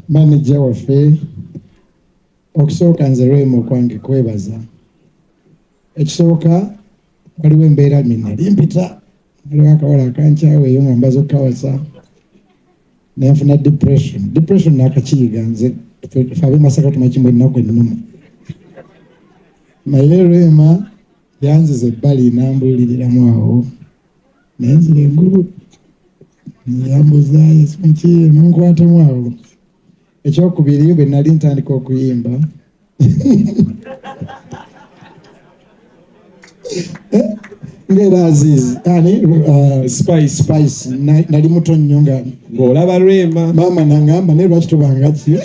Manager waffe, okusooka nze Rema okwange kwebaza. Ekisooka, waliwo embeera nali mpita, waliwo akawala akankyawa eyo nga mbaza okukawasa, nenfuna depression. Depression nakakiyiga nze, ffe ab'e Masaka tumanyi ennaku ennuma, naye Rema yanziza ebbali nambuuliriramu awo nenzira engulu, yambuza ki nonkwatamu awo. Ekyokubiri, bwe nali ntandika okuyimba, ng'era Aziz ani, Spice. Spice, nali muto nnyo nga ng'olaba Rema. Maama nangamba, naye lwaki tobanga ki,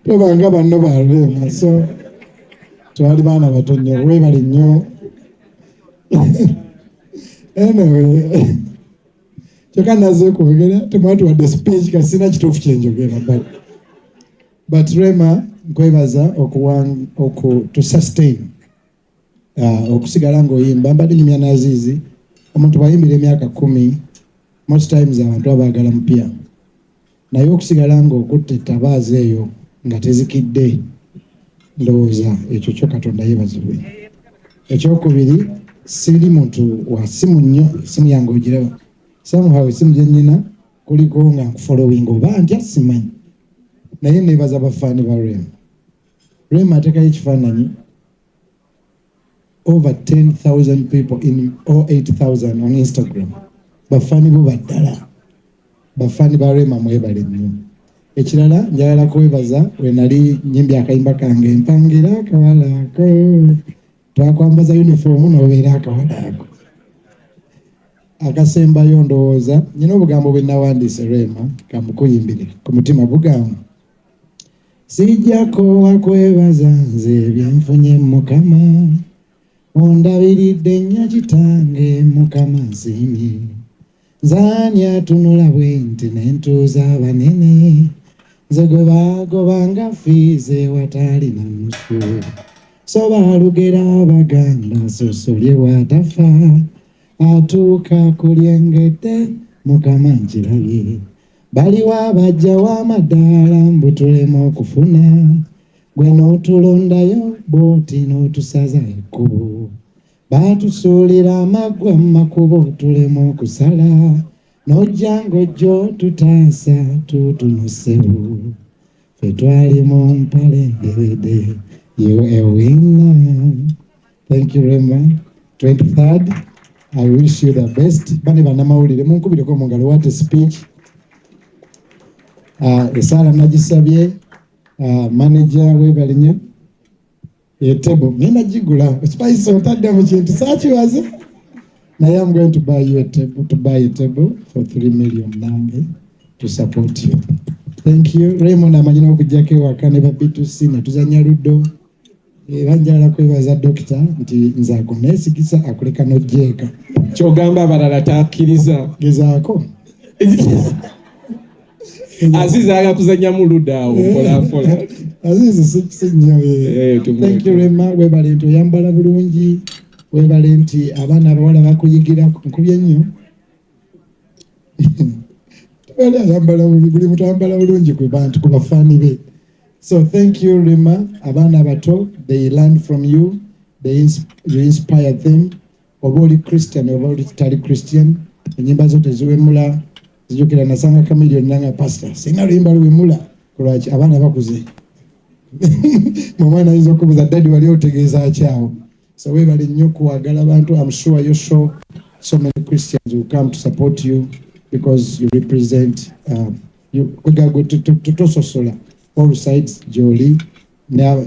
tobanga banno ba Rema? So twali baana bato nnyo. Webale nnyo. Anyway, kyokka naze kwogera, temwatuwadde speech, kasi sina kituufu kyenjogera, but Rema, nkwebaza okuwa to sustain, okusigala ng'oyimba. Mbadde nyumya n'Azizi, omuntu bw'ayimbira emyaka 10, most times abantu abaagala mupya, naye okusigala ng'okutta ettabaaza eyo nga tezikidde, ndowooza ekyo kyo Katonda yeebazibwe. Ekyokubiri, siri muntu wa simu nnyo. Esimu yange ogiraba, somehow esimu gye nnyina kuliko nga nkufollowing oba ntya simanyi, naye neebaza bafaani ba Rema. Rema ateekayo ekifaananyi, over 10,000 people in or 8,000 on Instagram, bafaani bo baddala. Bafaani ba Rema, mwebale nnyo. Ekirala, njagala kwebaza, we nali nyimbye akayimba kange mpangira akawala ako, twakwambaza uniform n'obeera akawala ako. Akasembayo, ndowooza nyina obugambo bwe nawandiise, Rema, kamukuyimbire ku mutima. Bugamba, sijjako wakwebaza nze byenfunye, Mukama ondabiridde nnyo, kitange Mukama nsiimye. Nzaani atunula bwe nti nentuuza abanene? Nze gwe baagobanga fiize wataali na nnusu. So baalugera Abaganda, sosolye bw'atafa atuuka kulyengedde. Mukama nkirabye, baliwo abajjawo amadaala mbu tuleme okufuna, gwe n'otulondayo bw'oti n'otusaza ekkubo. Baatusuulira amaggwa mu makubo tuleme okusala, n'ojja ng'ojja otutaasa tuutunusewo. Ffe twali mu mpale ndebede, you a winner. Thank you, Rema. 23rd, I wish you the best. Bane bannamawulire, munkubireko mu ngalo. What a speech! Esaala nagisabye. Manager, webale nnyo. Etable ngenda gigula. Spice, otadde mu kintu saakibaze, naye I'm going to buy you a table, to buy a table for 3 million nange to support you. Thank you, Raymond. Amanyi n'okujjako ewaka ne ba B2C ne tuzanya ludo. Era njagala kwebaza dokita nti nze akuneesigisa, akuleka n'ojjeeka. Kyogamba abalala takkiriza? Gezaako. Aziza ayagala kuzannyamu ludo awo mpolampola. Azizi si nnyo. Tumuleke. Thank you, Rema. Webale nti oyambala bulungi, webale nti abaana abawala bakuyigira. Nkubye nnyo, tewali ayambala bubi, buli muntu ayambala bulungi ku bantu, ku bafaani be. So thank you, Rema. Abaana abato, they learn from you, you inspire them. Oba oli Christian oba oli tali Christian, enyimba zo teziwemula. Zijukira nasanga Chameleone nanga, "Pastor, sina luyimba luwemula." Kulwaki? Abaana bakuze, omwana ayinza okubuuza, "Daddy, wali otegeeza kyawo?" So webale nnyo kuwagala abantu. I'm sure your show, so many Christians will come to support you because you represent, you kwegagwe tososola, all sides gyoli.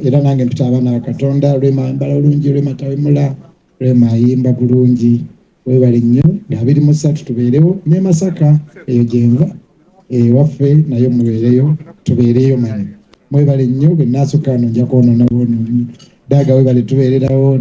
Era nange mpita abaana bakatonda, Rema ayambala bulungi, Rema tawemula, Rema ayimba bulungi. Webale nnyo. Nga 23 tubeerewo ne Masaka eyo gyenva ewaffe, naye mubeereyo, tubeereyo manyi. Mwebale nnyo. Bwe naasukka wano nja kwonoona bwonoonyi. Daaga, webale tubeererawo.